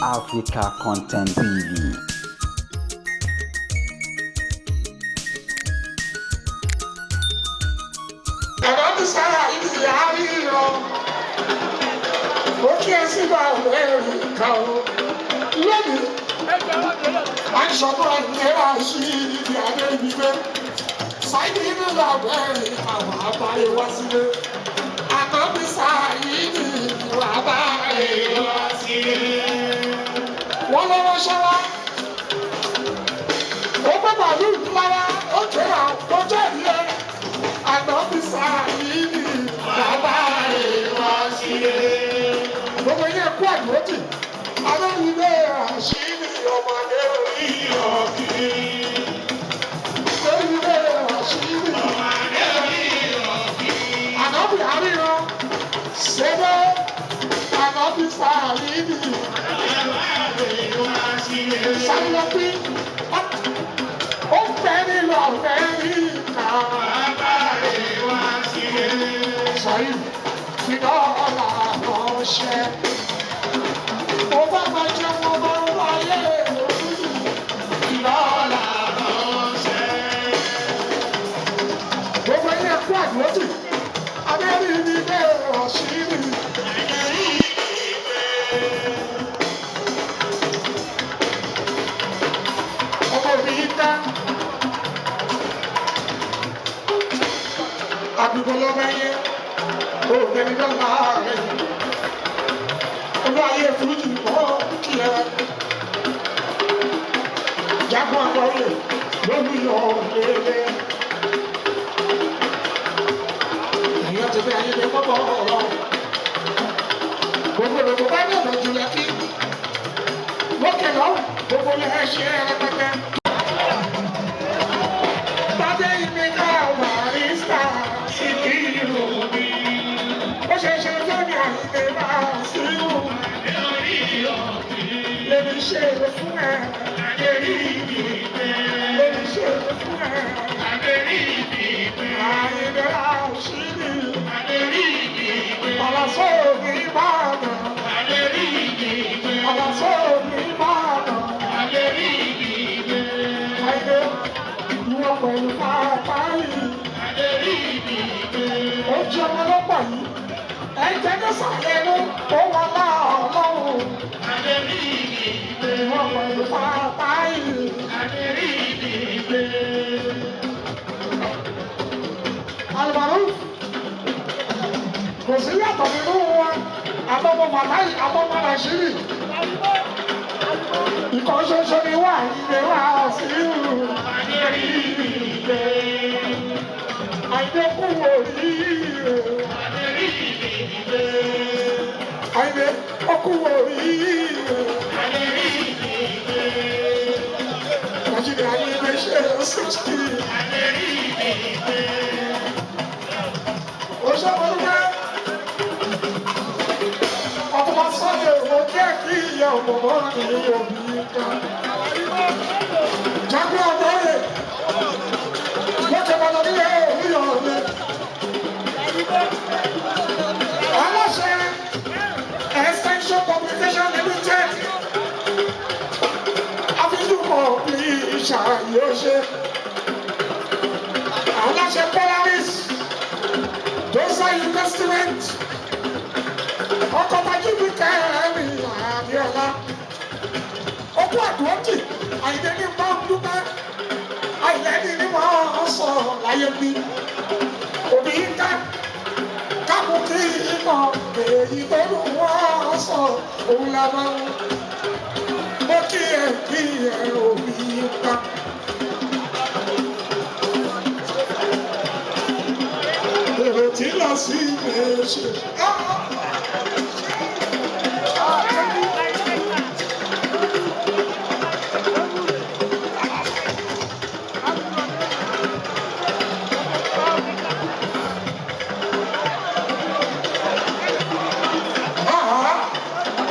Africa Content TV. Ẹ̀rọ ti sára ibi àríyọ. Ó kí ẹ sí bá ẹ̀rù kan o. Lónìí, à ń sọ̀rọ̀ ìlera sí ibi adé ibi pé Sáyidì nínú àbẹ̀rẹ̀ àwọn àbáyé wá sílé. Ànábì Sáyidì wà báyé wá sílé. Wọ́n lọ́wọ́ ṣọ́wá. Ó gbé màálù lára, ó kéra, ó jẹ́ ìyẹn. Ànábì Sáyidì bàbá wá sílé. Gbogbo ilé ẹ̀kú àdúrótì. Adéyìnbé Ràṣídì ọmọdé orí ọ̀kì. Adéyìnbé Ràṣídì ọmọdé orí ọ̀kì. Ànábì àríran ṣẹ́dọ̀ Ànábì Sáyidì. Sáyidì ó fẹ́ nílò Amẹ́ríkà. Sáyidì fi dọ́là ránṣẹ́. Ó bá máa jẹ́ wọn máa ń wáyé fi dọ́là ránṣẹ́. Gbogbo ilé ẹ̀kú àdúrótì, Adéríbigbé Ràṣídì. Ọmọ mi dá. Àdúgbò lọ́mọ ẹyẹ, òògùn dọ́là rẹ̀. Olú ayé fújì mọ́ kí ẹ. Jagun àgbọ̀rẹ̀ lórí ọ̀lẹ́lẹ́. Ìyá ti fi ayé lè kọ́kọ́ ọ̀rọ̀. Gbogbo lòdò bá ní ọ̀nà jùlọ kí. Lókè lọ́wọ́, gbogbo lè ṣe é rẹpẹtẹ. Tádé ìmí náà wà ní sáà sí kí ìlú mi. Ó ṣe ṣe lórí àyíké máa sí ìlú. Lèmi ṣe fún ẹ. Lèmi ṣe fún ẹ. Àyìnbá ṣírí. Àlàsó mi máa nà. Àlàsó mi máa nà. Àyìnbá ìwọ pẹ̀lú pàápàá yìí. Ó jẹ́ ọmọ ọlọ́pàá yìí. Ẹ̀jẹ̀ ní sàlẹ̀ ló tó wọn láàlọ́run. Ìwọ pẹ̀lú pàápàá yìí. Alùpàrù kò sí yàtọ̀ nínú wọn. Àbọ̀mọ̀ Màtáì, àbọ̀mọ̀ Ràṣírì. Ìkan ṣoṣo ni wà ilé wa sí ìlú. Àìdè kú oríire. Àìdè ọkú oríire. Nàìjíríà ní ilé ṣe 60. Ó ṣe wọ́n dúpẹ́. Ọ̀túnba sọ́yẹ̀ ò jẹ́ kí ìyá ọ̀bọ̀bọ̀ ní òbí kan. Jagun ọ̀dọ́rẹ̀ lókè bàtà nílé òwúyọ̀ ọ̀lẹ́. Aláṣẹ Extension Publication Limited. Àfijúkọ̀ bí ìṣàyè ṣe. Aláṣẹ Polaris. Dosa Investment. Ọkọ̀ tajú kẹrin Abíọ́lá. Okú àdúrótì, àyìnbé ní bá ń dúpẹ́. Àyìnbé ní wọ́n sọ láyé bí. Òbí ń ká káàmù kí ìmọ̀ èyí tó lù wọ́n sọ òun la máa ń. Mo kí ẹ òbí ń ká. Èrò tí lọ sí ilé ṣe.